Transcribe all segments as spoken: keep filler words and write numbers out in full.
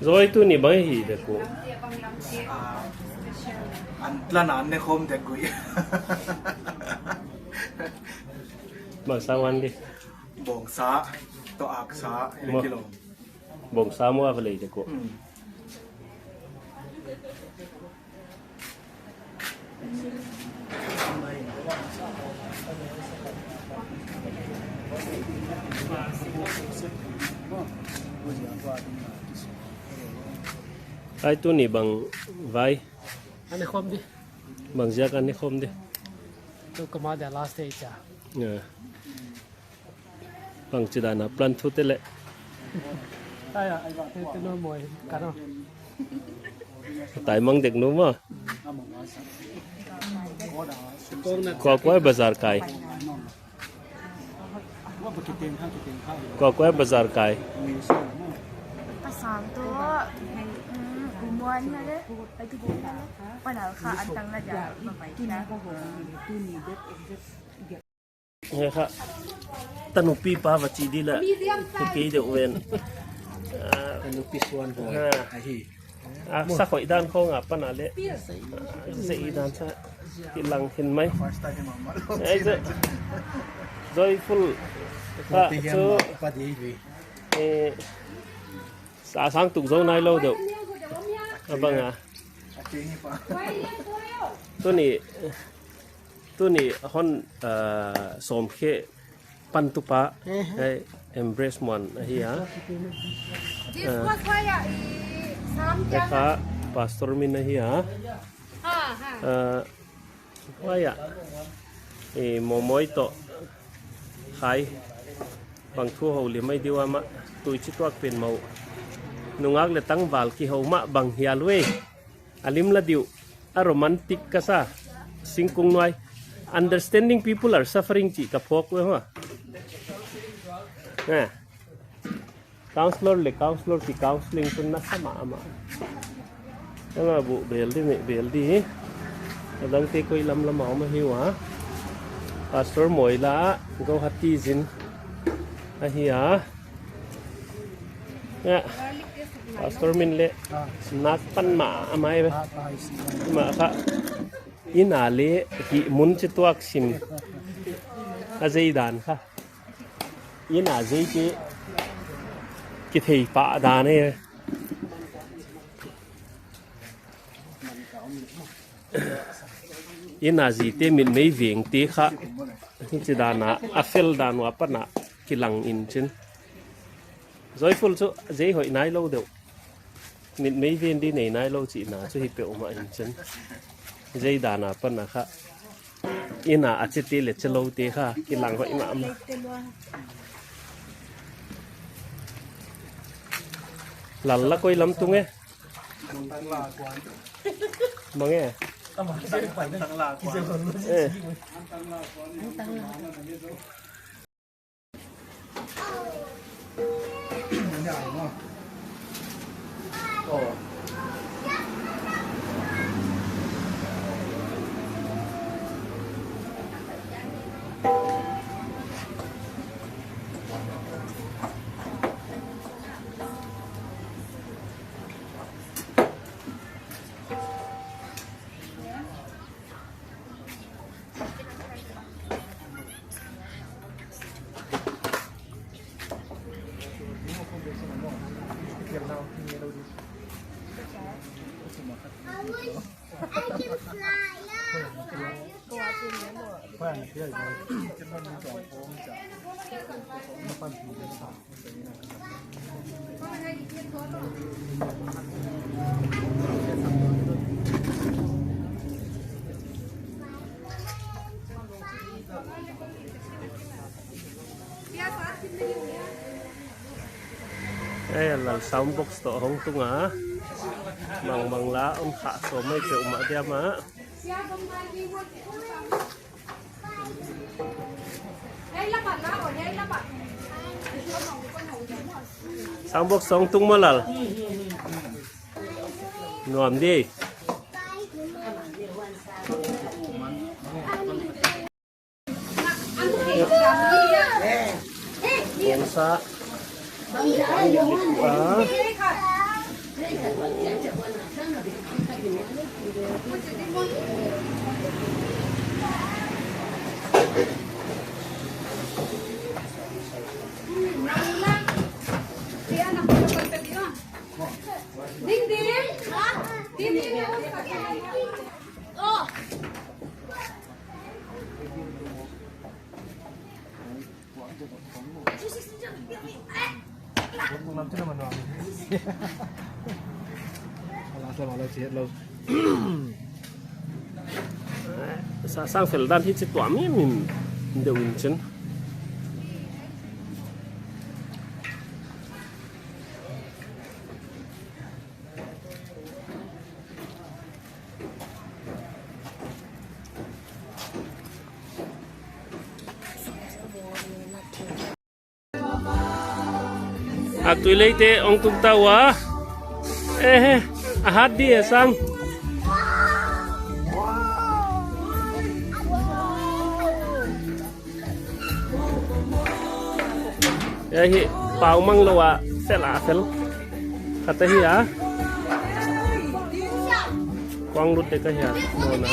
Zoi, tuni bang hi dek uh? An tlan an ne khawm dek uh. Bangsa wan di? Bawngsa toh aksa. Mo. Kilawm. Bawngsa maw, a va lei dek uh. Hmm. Ai, tuni bang vai? An ne khawm di. Bang ziak an ne khawm di? Tu kama dia last stage a. Ya. Bangchidan a plan thu te le. Ai, ai, ba, te, te no moi, ka no. Taimang dek nu maw. Kua kua bazar kai? Kua kua bazar kai? Pasal tu, mm, gumuan na le, ai tu gumuan na le. Panal kha antang na dia, mapai kha. He kha, tanupi pa va chi di la, hi kei deuh ven. Ah, tanupi suan hoi. Ha. Ahi. Ah, sa khoi dan khong a pan a le. Zei dan sa kilang hin mai. First time mama. Ai, ze-, joyful. Kha, so, pa di vi. Eh, sa sang tuk zo nai lou deuh. Abang a. Tuni, tuni hon, ah, sawmkhe pantupa, eh, Embrace Muan ahi a. Ah, te kha Pastor Min ahi a. Ah, huai a, eh, Momoi toh Khai, bang thu hou lim mai diu amah, tui chi tuak pen mah uh. Nungak le tangval kihou mah bang hial uh e. A lim la diu, a romantic ka sa, singkung nuai. Understanding people are suffering chih ka phawk uh hua. Eh. Counselor le counselor ki counseling tun na sa mahmah. Ama bu bel di, mi bel di. A dangte koi lamlam a om ahi ua. Pastor Moila, Guwahati zin ahi a. Ya. Pastor Min le nak pan mahmah e. Mah kha. Inn a le hih mun chi tuak sim. A zei dan kha. Inn a zei te kithei pah dan e. Inn a zei te mitmei veng te kha. Hichi dan a, a fel dan ua pan a kilang in chin. Joyful chu zei hoih nai lou deuh. Mitmei ven di nei nai lou chihna chu hi peuhmah in chin. Zei dan a pan a kha. Inn a a chite le chilou te kha kilang hoih mahmah. Lal la koi lam tung e? Mang e? Eh. Eh, lal sound box toh hong tung a. Mang mang la, hon kha sawm mai peuhmah diam a. Sang bok song tung maw Lal. Nuam di. Bangsa. Ah. Sa sang fel dan hi chi tuam mi min deuh in chin. A tui leite ong tung ta ua. Eh, a hat di e sang. Hiai hi pau mang lou a fel a fel. Khat ahi a. Kuang lut te ka hia. Mawna.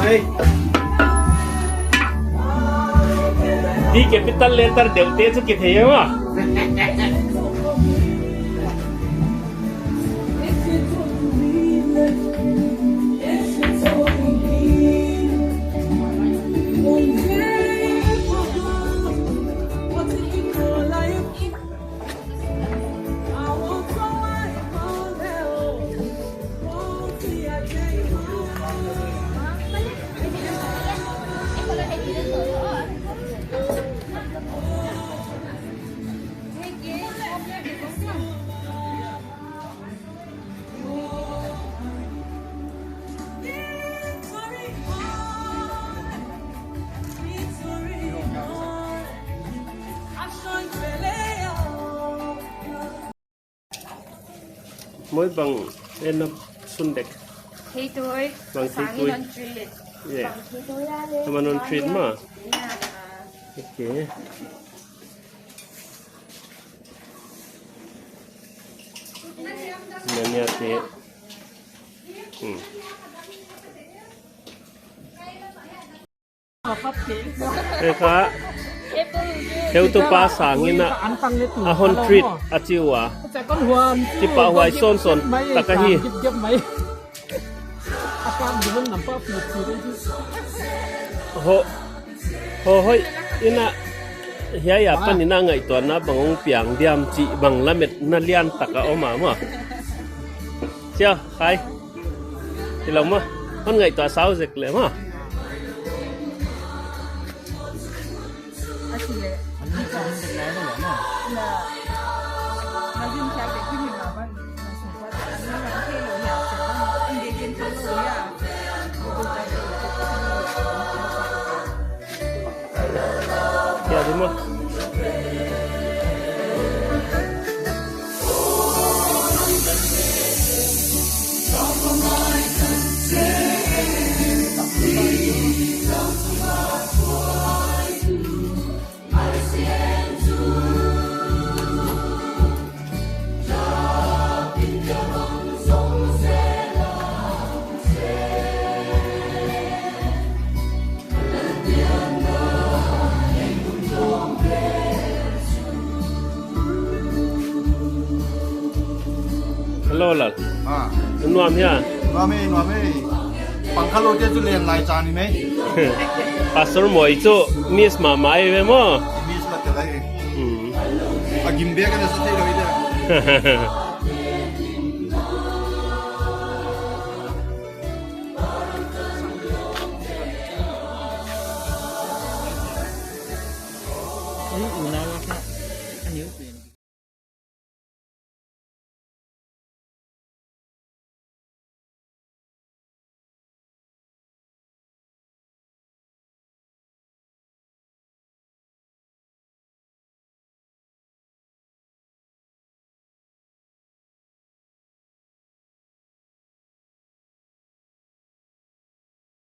Eh. Di capital letter deuh te chu kithei maw. Moi bang en na sun dek. Thei tuai. Bang thei tuai. Sang in on treat. Yeah. Bang thei tuai la le. Tama non treat ma. Yeah. Okay. Nanya te. Hmm. Hei kha, heutupa sang in a, a hon treat a chi ua. Chi pahhuai sawnsawn tak ahi. Ho, ho, hoih in a, hiai apan in a ngaihtuahna bang hong piang diam chih bang lametna lian tak a om a maw. Chia, khai. Hilou maw, hon ngaihtuah sau zek le maw. Hello, Lal. Ah. Nuam hia? Nuam e, nuam e. Pangkha lou te chu len lai cha ni mai. Pastor Moi chu miss mahmah ve maw. Miss mahmah lai. Hmm. A gim bek a na sa thei lo i dia. Ei, unau a kha. A niu.